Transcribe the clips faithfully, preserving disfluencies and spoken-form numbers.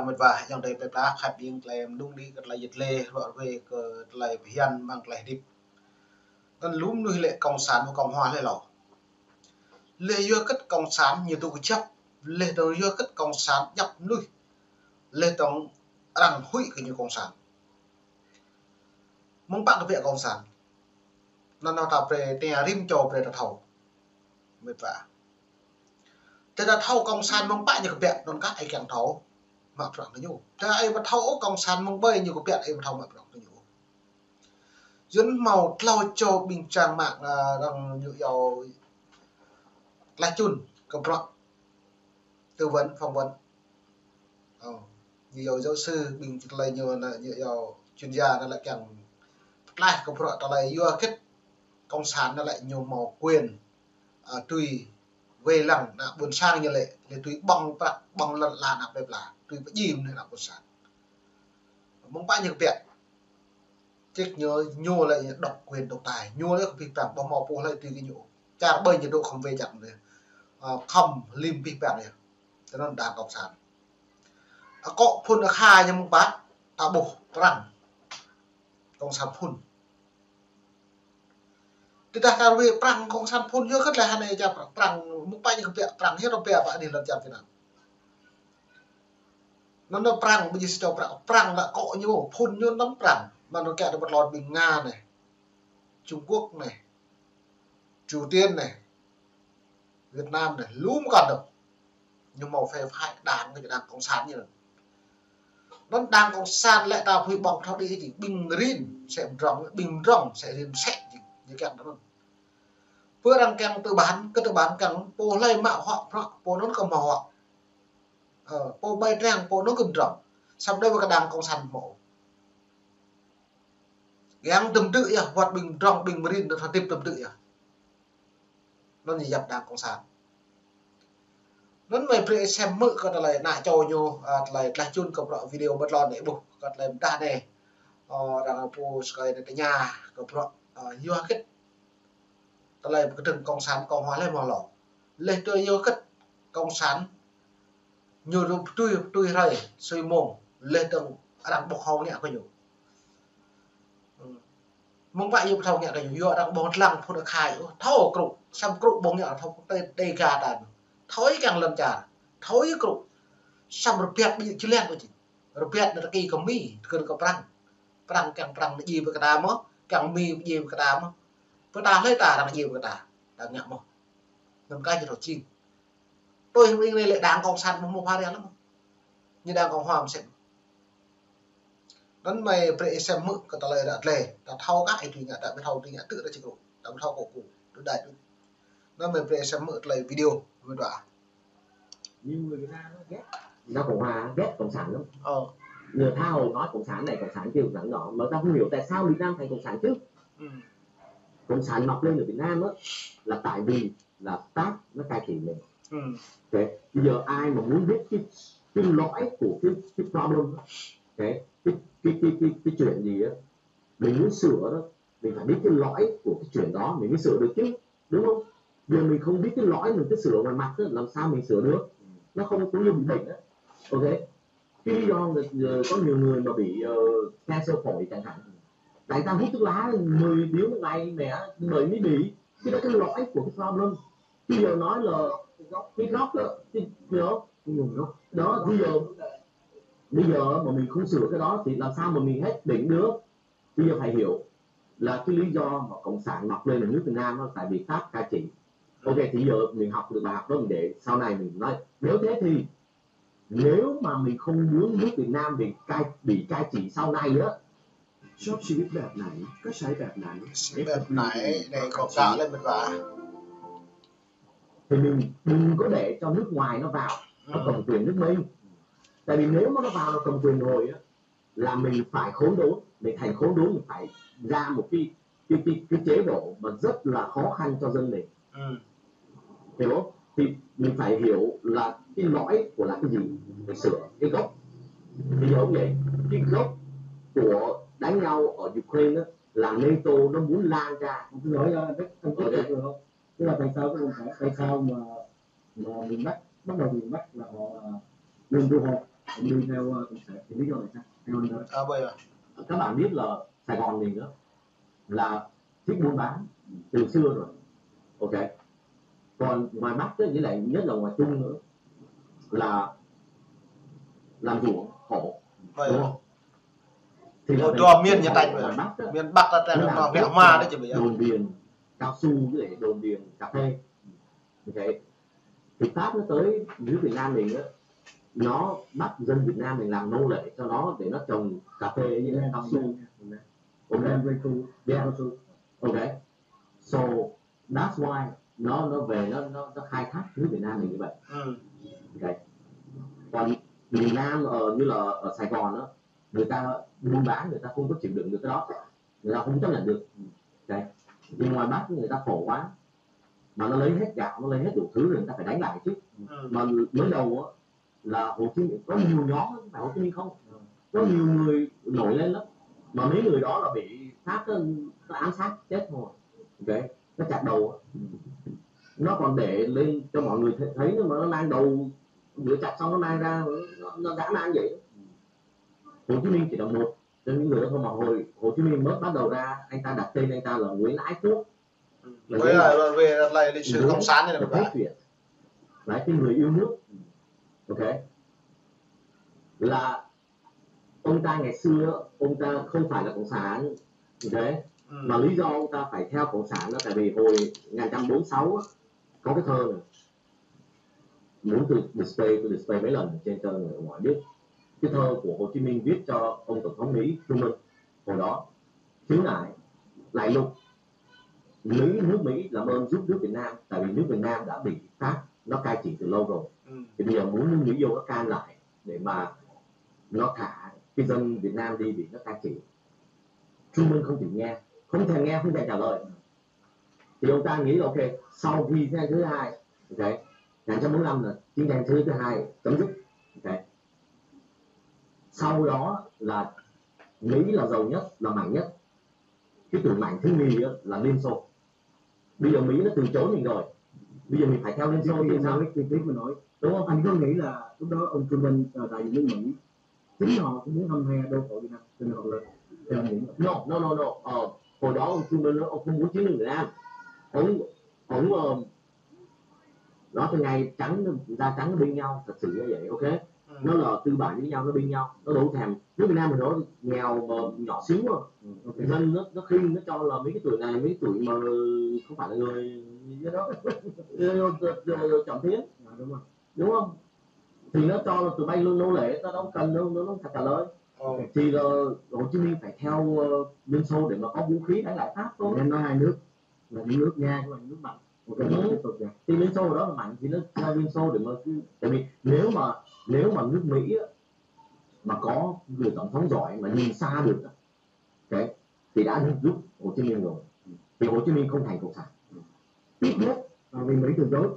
Mơ̆t wa, ayŏng adơi plơi pla, khăp ƀing tơlơi mơnung đĭ kơ tơlơi yet lĕ, ruă ruê kơ tơlơi phiăn mơ̆ng tơlơi hơdip. Anŭn lŏm mơnuih lĕ cộng sản mơ̆ cộng hòa lĕ lŏ. Lĕ yua kơ cộng sản ñu tŭ kơjăp, lĕ dŏng yua kơ cộng sản djăp mơnuih, lĕ dŏng arăng huĭ kơ ñu cộng sản. Mơ̆ng pă kơ biă cộng sản. Anŭn nao ta brơi tơña rĭm čô brơi ta thâo. Mơ̆t wa. Tơdah thâo cộng sản mơ̆ng pă ñu kơ biă, anŭn kah ai kiăng thâo mă bruă kơ ñu. Tơdah ai ƀu thâo ôh cộng sản mơ̆ng ƀơi ñu kơ biă, ai ƀu thâo mă bruă kơ ñu. Yua anŭn hmâo tlâo čô ƀing čang mă, a, arăng ñu iâu tlaih čun kơ bruă tư vấn, phỏng vấn. Ơ, ñu iâu giáo sư, ƀing tơlơi ñu anŭn, ñu iâu chuyên gia anŭn lĕ kiăng pơtlaih kơ bruă tơlơi yua kơ cộng sản anŭn lĕ ñu hmâo quyền, a, tui wai lăng ană ƀôn sang ñu lĕ, lĕ tui ƀơ̆ng prăk, ƀơ̆ng lŏn ala ană plơi pla, tui pơjing ană ƀôn sang. Mơ̆ng pă ñu kơ biă. Čĕk ñu, ñu lĕ ñu độc quyền độc tài. Ñu lĕ kơ pih păng, ƀu hmâo pô hlơi tui kơ ñu. Čar ƀơi ñu dŏ khŏm wai čăk anai. Ơ, khŏm lim pih păng anai. Tui anŭn đảng cộng sản. Akŏ phŭn akha ñu mơ̆ng pă, ta ƀuh prăng. Cộng sản phŭn. Tơdah ta ruai prăng cộng sản phŭn yua kơ tơlơi hơnai čar prăng, prăng mơ̆ng pă ñu kơ biă prăng, hiăp rơbia pă anai lŏn čar Việt Nam. Anŭn anŭn prăng, ƀu djơ̆ sa čô prăng, prăng lĕ akŏ ñu, phŭn ñu anŭn prăng. Mơ̆n anŭn kiăng ta ƀuh lŏn ƀing Nga anai, Trung Quốc anai, Triều Tiên anai, Việt Nam anai, lŏm kăn dŏ. Ñu hmâo phe phái đảng, kơ đảng cộng sản ñu anŭn. Anŭn đảng cộng sản lĕ ta phui ƀơ̆ng thâo đĭ kơ či ƀing rin, sĕ mdrŏng, ƀing mdrŏng, sĕ rin sĕ či, ñu kiăng anŭn. Pơ arăng kiăng tư bản, kơ tư bản kiăng pô hlơi mă huă, prăk, pô anŭn kơ mă huă. Ơ, pô ƀai triăng, pô anŭn kơ mdrŏng. Samơ̆ đơi ƀơi kơ đảng cộng sản hmâo. Kiăng tơm tư̆ yơh, wơ̆t ƀing mdrŏng, ƀing mrin, anŭn hơdip tơm tư̆ yơh. Anŭn ñu yap đảng cộng sản. Anŭn mơi brơi sem hmư̆ kơ tơlơi ană čô ñu, a, tơlơi tlaih čun kơ bruă video ƀơi tlôn anai ƀuh, kơ tơlơi mơdah anai. Ơ, arăng pô sơkơi anai tơña kơ bruă, a, yua kơ tơlơi kơdơ̆ng cộng sản cộng hòa lĕ mơ̆ lŏ. Lĕ tui yua kơ cộng sản ñu dŏ pơtui, pơtui hrơi, sui mông, lĕ dŏng arăng ƀuh hông ngă kơ ñu. Mơ̆ng pă yua ƀu thâo ngă kơ ñu, yua arăng ƀuh lăng phŭn akha, thâo krŭ, săm krŭ ƀuh ngă thâo tơi, tơi ga ta. Thâo ih kiăng lŏn čar, thâo ih krŭ. Săm rơbiăt ƀu djơ̆ jơlan kơ či. Rơbiăt anai tơki kơ Mi, tơkưn kơ prăng. Prăng kiăng prăng anai djai ƀơi kơ ta mơ̆, kiăng Mi djai ƀơi kơ ta mơ̆. Pơ ta hlơi ta arăng djai ƀơi kơ ta, ta ngă mơ̆. Anŭn kah či thâo jing. Tui hăng ƀing anai lĕ đảng cộng sản ƀu hmâo phara lăm. Ñu đảng cộng hòa mơsĕ. Anŭn mơi brơi sem hmư̆ kơ tơlơi ră tlê. Ta thâo kah ih tui ngă, ta ƀu thâo tui ngă tư̆ ta či krŭ. Ta ƀu thâo kơ ku. Tui đai tui. Anŭn mơi brơi sem hmư̆ tơlơi video. Mơ̆t wa. Nhiều người Việt Nam nó ghét. Nó cộng hòa, ghét cộng sản lắm. Ờ. Người tha hồ nói cộng sản này, cộng sản kia, cộng sản nọ. Mà ta không hiểu tại sao Việt Nam thành cộng sản chứ. Ừ. Cộng sản mọc lên ở Việt Nam á, là tại vì là Pháp nó cai trị mình. Ừ. Thế, bây giờ ai mà muốn biết cái, cái lõi của cái, cái problem á, cái, cái, cái, cái, cái, cái chuyện gì á, mình muốn sửa đó, mình phải biết cái lõi của cái chuyện đó mình mới sửa được chứ, đúng không? Giờ mình không biết cái lõi, mình cứ sửa ngoài mặt á, làm sao mình sửa được? Nó không, cũng như bị bệnh á. Ok. Cái lý do người, người, có nhiều người mà bị, ờ, cancer phổi chẳng hạn. Tại sao hút thuốc lá mười điếu một ngày mẹ, bởi mới bị. Cái đó cái lõi của cái problem. Bây giờ nói là cái gốc đó, cái, đó, đó, bây giờ, bây giờ mà mình không sửa cái đó thì làm sao mà mình hết bệnh được? Bây giờ phải hiểu là cái lý do mà cộng sản mọc lên ở nước Việt Nam đó, tại vì Pháp cai trị. Ok, thì giờ mình học được bài học đó, mình để sau này mình nói. Nếu thế thì, nếu mà mình không muốn nước Việt Nam bị cai, bị cai trị sau này á, ชอบชีวิตแบบไหน ก็ใช้แบบนั้น Sẽ bếp nãy này có cả lên bên bà. Thì mình đừng có để cho nước ngoài nó vào, nó cầm quyền nước Mỹ. Tại vì nếu mà nó vào, nó cầm quyền rồi á, là mình phải khốn đốn, mình thành khốn đốn, mình phải ra một cái, cái, cái, cái chế độ mà rất là khó khăn cho dân mình. Ừ. Hiểu không? Thì mình phải hiểu là cái lõi của là cái gì, mình sửa cái gốc. Thì giống vậy, cái gốc của đánh nhau ở Ukraine á, là NATO nó muốn lan ra. Tôi nói ra rất phân tích được không? Tức là tại sao cái, tại sao mà, mà miền Bắc, bắt đầu miền Bắc là họ, à, lên du học. Cũng đi theo, ờ, cộng sản thì lý do tại sao? Theo anh thôi. À, bây giờ các bạn biết là Sài Gòn mình đó là thích buôn bán từ xưa rồi. Ok. Còn ngoài Bắc ấy, với lại nhất là ngoài Trung nữa là làm ruộng khổ, đúng không? Thì là ôi, phải đo miền khổ, Nhật Tây ngoài Bắc ấy, miền Bắc là nó làm đo dốc mẹ hoa đó chứ bây giờ. Đồn điền cao su với lại đồn điền cà phê. Ok. Thì Pháp nó tới nước Việt Nam mình á, nó bắt dân Việt Nam mình làm nô lệ cho nó để nó trồng cà phê với lại cao su. Ok. Đang quay cu, yeah, cao su. Ok. So that's why nó nó về nó nó nó khai thác nước Việt Nam mình như vậy. Ừ. Ok. Còn miền Nam, ờ, như là ở Sài Gòn đó, người ta buôn bán, người ta không có chịu đựng được cái đó, người ta không chấp nhận được. Ok. Nhưng ngoài Bắc người ta khổ quá, mà nó lấy hết gạo, nó lấy hết đủ thứ rồi, người ta phải đánh lại chứ. Ừ. Mà mới đầu á, là Hồ Chí Minh có nhiều nhóm, không phải Hồ Chí Minh không, có nhiều người nổi lên lắm, mà mấy người đó là bị Pháp nó, nó ám sát chết thôi. Ok, nó chặt đầu á. Nó còn để lên cho mọi người thấy, thấy nữa, mà nó mang đầu, vừa chặt xong nó mang ra, nó, nó dã man vậy. Hồ Chí Minh chỉ là một trong những người đó thôi, mà hồi Hồ Chí Minh mới bắt đầu ra, anh ta đặt tên anh ta là Nguyễn Ái Quốc. Là Nguyễn Ái Quốc. Là về, là lịch sử cộng sản này là Patriot. Là cái người yêu nước. Ok. Là ông ta ngày xưa, ông ta không phải là cộng sản. Ok. Ừ. Mà lý do ông ta phải theo cộng sản đó, tại vì hồi một nghìn chín trăm bốn mươi sáu á, có cái thơ này. Muốn tôi display, tôi display mấy lần trên cho người ngoài biết. Cái thơ của Hồ Chí Minh viết cho ông tổng thống Mỹ Truman hồi đó, khiếu nại, đại lục, Mỹ, nước Mỹ làm ơn giúp nước Việt Nam, tại vì nước Việt Nam đã bị Pháp nó cai trị từ lâu rồi. Ừ. Thì bây giờ muốn nước Mỹ vô nó can lại để mà nó thả cái dân Việt Nam đi bị nó cai trị. Truman không chịu nghe, không thèm nghe, không thèm trả lời. Thì ông ta nghĩ là ok, sau khi chiến tranh thứ hai, ok, một nghìn chín trăm bốn mươi lăm là chiến tranh thế giới thứ hai chấm dứt. Ok. Sau đó là Mỹ là giàu nhất, là mạnh nhất. Cái tụi mạnh thứ nhì á, là Liên Xô. Bây giờ Mỹ nó từ chối mình rồi, bây giờ mình phải theo Liên Xô thì sao? Chi tiết mà nói. Đúng không? Anh có nghĩ là lúc đó ông Truman, ờ, đại diện nước Mỹ, chính họ cũng muốn hăm he đối thoại Việt Nam, cho nên họ là theo Mỹ. No, no, no, no. Ờ, hồi đó ông Truman ông không muốn chiến lược Việt Nam. Ông, ông, ờ, nói từ ngày trắng, da trắng nó bênh nhau, thật sự như vậy, ok? Ừ. Nó là tư bản với nhau, nó bênh nhau, nó đấu thèm. Nước Việt Nam mình nó nghèo mà nhỏ xíu à. Ừ, ok. Dân nó, nó khinh, nó cho là mấy cái tuổi này, mấy cái tuổi mà không phải là người gì đó. Chậm tiến. À, đúng rồi. Đúng không? Thì nó cho là tụi bay nô lệ, tao đâu cần đâu, nó, nó không phải trả lời. Ờ. Thì là Hồ Chí Minh phải theo, ờ, Liên Xô để mà có vũ khí đánh lại Pháp thôi. Nên nói hai nước là những nước Nga cũng là những nước mạnh. Ok, ừ. Tiếp tục nha. Thì Liên Xô đó là mạnh thì nó theo Liên Xô để mà cứ, tại vì nếu mà, nếu mà nước Mỹ á, mà có người tổng thống giỏi mà nhìn xa được á, ok, thì đã giúp Hồ Chí Minh rồi. Thì Hồ Chí Minh không thành cộng sản. Tiếp nhất, à, vì Mỹ từ chối.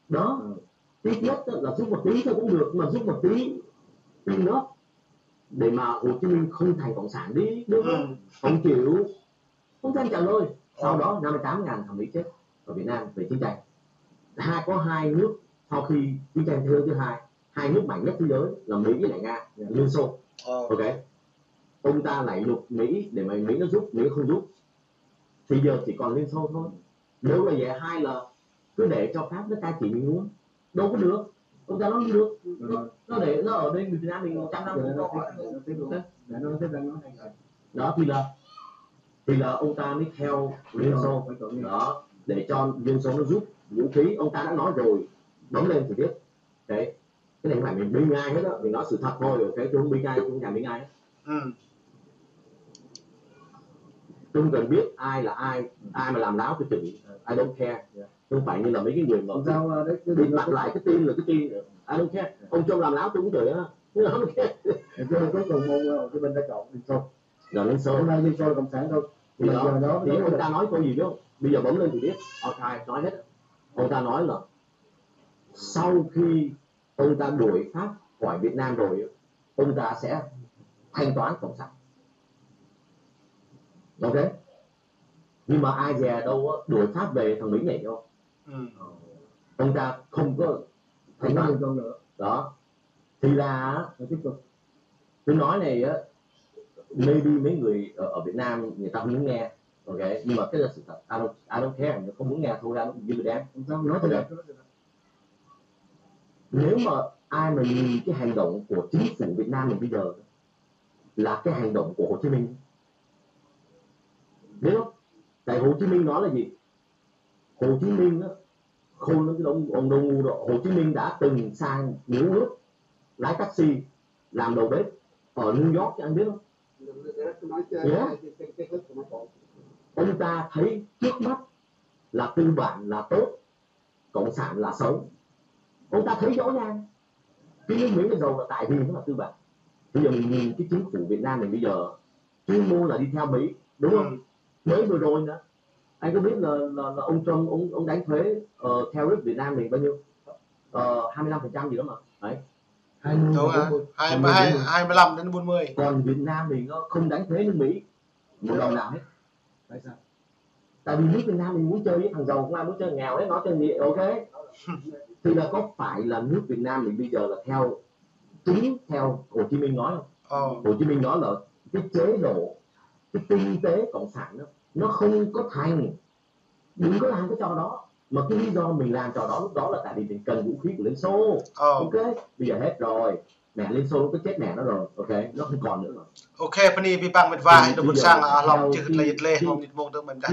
Đó. Ừ. Tiếp nhất á, là giúp một tí thôi cũng được, mà giúp một tí peanut để mà Hồ Chí Minh không thành cộng sản đi, đúng không? Ừ. Không chịu, không thèm trả lời. Sau đó năm mươi tám ngàn thằng Mỹ chết ở Việt Nam về chiến tranh. Hai, có hai nước sau khi chiến tranh thế giới thứ hai, hai nước mạnh nhất thế giới là Mỹ với lại Nga, Liên Xô. Ờ. Ok. Ông ta lại luật Mỹ để mà Mỹ nó giúp, Mỹ không giúp. Thì giờ chỉ còn Liên Xô thôi. Nếu là vậy, hai là cứ để cho Pháp nó cai trị mình luôn. Đâu có được. Ông ta nói không được. Nó, nó để nó ở đây, người Việt Nam mình một trăm năm không có. Đó thì là, thì là ông ta mới theo Liên Xô. Đó, để cho Liên Xô nó giúp vũ khí. Ông ta đã nói rồi, bấm lên thì biết. Đấy. Cái này không phải mình bi ai hết á, mình nói sự thật thôi, ok? Tôi không bi ai, tôi không thèm bi ai hết. Ừ. Tôi không cần biết ai là ai, ai mà làm láo tôi chửi. I don't care. Không phải như là mấy cái người mà bịt mặt lại cái tin là cái tin. I don't care. Ông Trump làm láo tôi cũng chửi á. I don't care. Rồi cuối cùng ông, ờ, Hồ Chí Minh đã chọn Liên Xô. Rồi Liên Xô. Hôm nay Liên Xô là cộng sản thôi. Thì đó, thì ông ta nói câu gì biết không? Bây giờ bấm lên thì biết. Archive nói hết. Ông ta nói là sau khi ông ta đuổi Pháp khỏi Việt Nam rồi, ông ta sẽ thanh toán cộng sản. Ok. Nhưng mà ai dè đâu á, đuổi Pháp về thằng Mỹ nhảy vô. Ừ. Ông ta không có thanh toán được nữa. Đó. Thì là, tôi tiếp tục. Tôi nói này á, maybe mấy người ở, ở Việt Nam người ta không muốn nghe, ok? Nhưng mà cái là sự thật. I don't, I don't care, người không muốn nghe thôi, I don't give a damn. Không sao, nói thôi. Ok. Nếu mà ai mà nhìn cái hành động của chính phủ Việt Nam mình bây giờ là cái hành động của Hồ Chí Minh, biết không? Tại Hồ Chí Minh nói là gì? Hồ Chí Minh á, không, ông, ông đâu ngu đâu. Hồ Chí Minh đã từng sang New York lái taxi, làm đầu bếp ở New York, chứ anh biết không? Yeah. Ông ta thấy trước mắt là tư bản là tốt, cộng sản là xấu. Ông ta thấy rõ ràng. Cái nước Mỹ nó giàu là tại vì nó là tư bản. Bây giờ mình nhìn cái chính phủ Việt Nam mình bây giờ, chuyên môn là đi theo Mỹ, đúng không? Ừ. Mới vừa rồi nữa, anh có biết là, là, là ông Trump, ông, ông đánh thuế, ờ, tariff Việt Nam mình bao nhiêu? Ờ, hai mươi lăm phần trăm gì đó mà. Đấy. Hai mươi, đúng rồi. Hai mươi, hai mươi lăm đến bốn mươi. Còn Việt Nam mình nó không đánh thuế nước Mỹ một đồng nào hết. Tại sao? Tại vì nước Việt Nam mình muốn chơi với thằng giàu, không ai muốn chơi nghèo hết, nói cho nhẹ, ok? Thì là có phải là nước Việt Nam mình bây giờ là theo, chính theo Hồ Chí Minh nói không? Ờ. Hồ Chí Minh nói là cái chế độ, cái kinh tế cộng sản đó, nó không có thành. Đừng có làm cái trò đó. Mà cái lý do mình làm trò đó lúc đó là tại vì mình cần vũ khí của Liên Xô. Ờ. Ok, bây giờ hết rồi. Mẹ Liên Xô nó chết mẹ nó rồi, ok, nó không còn nữa rồi. Ok, bơni abih bang met wa, ơ, ƀôn sang, ơ, hlŏng čih tơlơi yăt lĕ, hmâo mơnit mông tơ mơ̆n dah,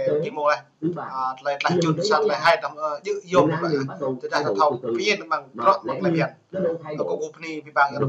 ơ, kih mông lĕ. Ơ, tơlơi tlaih čun sat tơlơi hai tăm, ơ, djơ̆ yôm, ơ, tơdah thâo thâo pơmĭn mơ̆ng bruă mơ̆ng tơlơi phiăn. Ơ, kâo bơni abih bang, ơ,